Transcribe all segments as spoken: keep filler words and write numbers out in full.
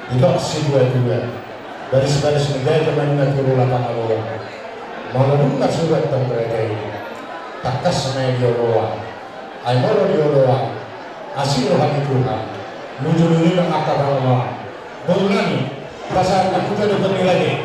Didok situa-tua, baris-baris ni gaja ma ninna tu rula Pangaboan. Molo dung na surat tong raja i, tangkas ma i di oloan. Ai molo di oloan, asi roha ni Tuhan. Mujur-ujur ma angka pangomoan. Boru nami, pasahat ma hita do pernilai.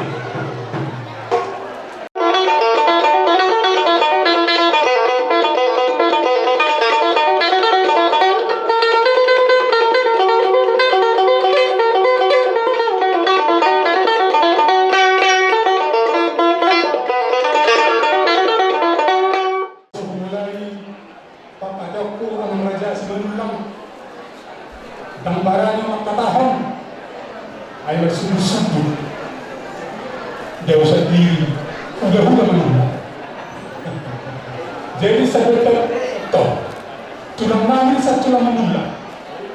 Mulai pangkataion tu amang raja Simanullang. Ndang barani mangkatahon. Ai marsumbur-sumbur. Dao sandiri. Hula-hula Manullang. Jadi saboto, tulang nami sa tulang Manullang.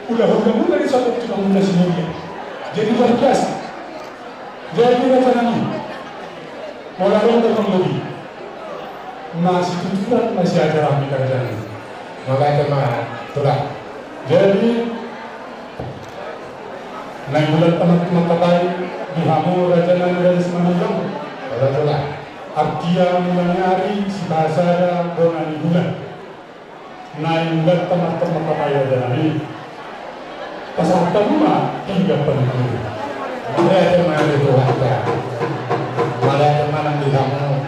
Hula-hula muna di saboto tulang muna si Mulia. Jadi luar biasa. Jadi raja nami. Molo adong do na lobi, na situturan, na siajaran di karajaan i. Mauliate ma tulang. Jadi, naeng bulat amat mangkatai di hamu raja nami, raja Simanullang. Mauliate tulang. Artia mula ni ari, sipahasada bona ni bulan. Naeng bulat amat mangkatai raja nami. Pasahat hamu ma pinggan panungkunan. Mauliate ma di Tuhanta. Mauliate ma nang di hamu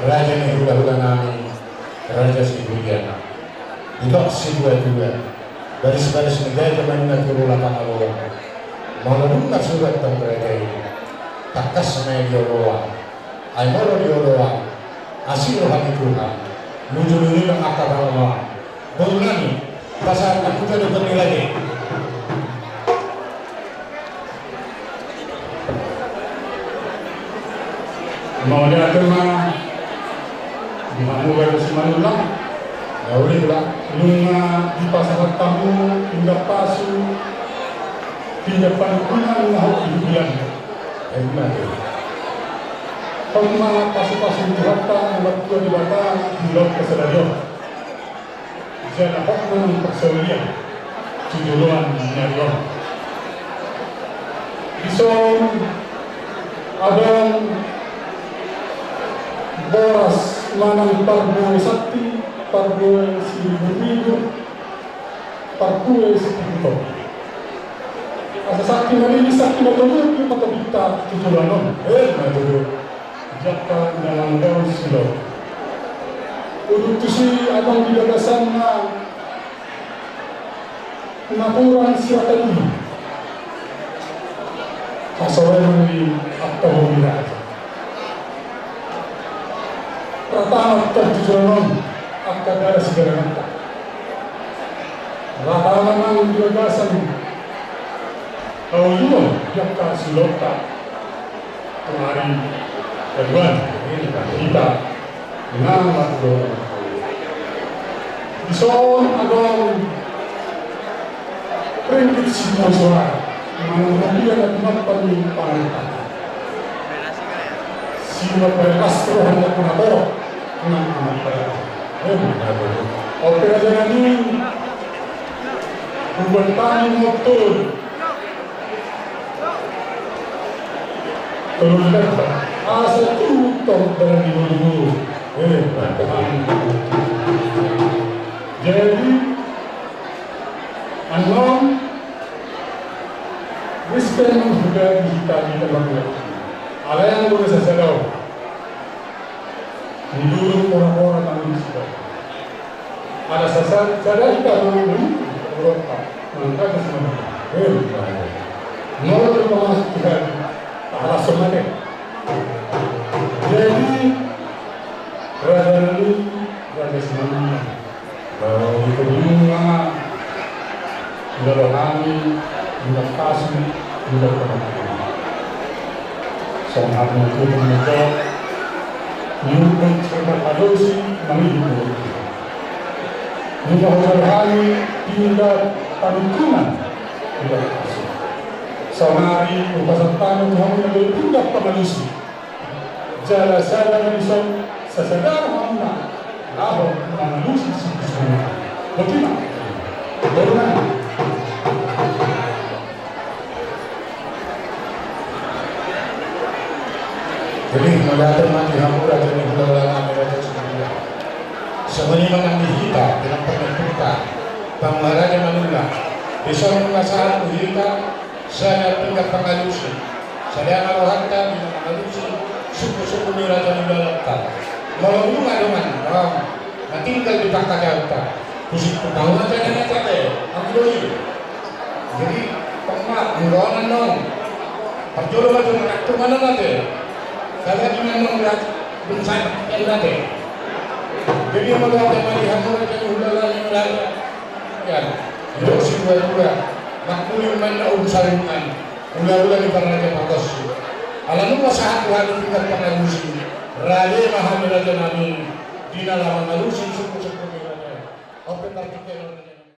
raja ni hula-hula nami, raja Sibulian. Didok situa-tua, baris-baris ni gaja ma ninna tu rula Pangaboan. Molo dung na surat tong raja i, tangkas ma i di oloan. Ai molo di oloan, asi roha ni Tuhan. Mujur-ujur ma angka pangomoan. Boru nami, pasahat ma hita do pernilai. Mauliate ma di hamu raja Simanullang. Mauliate tulang. Nunga dipasahat hamu pinggan pasu, pinggan panungkunan, nunga hot di bulan. Emma. Hot ma pasu-pasu ni Tuhanta na martua Debata di ulaon sadari on. Jala hot ma nang parsaulian tu joloan ni ari on. Dison adong boras manang parbue santi, parbue siriburribu, parbue sitibu topi. Asa santi na lilis, santi na tolu, ima topinta tu joloan on. Emma tutu. Di angka na langgaon silor. Udut tusi adong di bagasanna napuran sirata dulu. Hasorengan ni angka boru ni raja. Rata ma tu joloan on angka dara sigarangan. Rata ma nang di bagasan haulion di angka silorta. Kemari, keduan, ini kan kita. Nama tu. Dison adong ringgit sitio soara. Manang rupiah na pinampa ni pamarenta. Sima pelas roha ni angka na torop. Nang anak pelas. Eh, oke, raja nami. Buat tani motor. Tolong dapat asa tutup dari dulu. Eh, jadi, annon, respect menghargai kita di tempat. Ala yang boleh saya tahu. Menurut orang-orang yang sudah. Ala sasa-, sada hita ma, hmm, Eropa, mangkatas ma. Eh, molo do pamasuk Tuhan, ala so mate. Jadi, raja nami, raja Simanullang. Bahwa itu bunga, Jalo hami, bulan pasu, bulan panahan. Songon hami tu pengajar, nyumput serta kadosi, mangihut. Buka hotel hami, pindah panungkunan, bulan pasu. Sonari, buka satana, Tuhan, pindah pangalusi. Jala sada na dison, sasadar hamuna, laho mangalusi sungkun-sungkun. Botima. Botima. Jadi mauliate ma di hamu raja ni hulahula nami, raja Simanjuntak. Songon i ma nang di hita, di na pangidoanta, pangula raja manula. Dison ma sahat tu hita, sada pinggan pangalusi. Sada ma rohanta di na mangalusi suksuk-suksuk ni raja ni hulahulanta. Molo nunga dongan, dongan na tinggal di pangkataionta, husip tu pangula raja na ate, anggo i. Jadi, tong ma, muraon annon. Parjolo ma jolo, tong ma annon ate. Salah di annon, ya, belum saya pakai ate. Jadi, mauliate ma di hamu raja ni hulahula nami, raja. Ya, didok situa-tua, makkuling ma na umsarungan, hulahula ni parraja pargonsi. Ala nunga sahat tu hami pinggan pangalusi, rade ma hami raja nami, di na laho mangalusi suksuk-suksuk ni raja. Ope partingkian.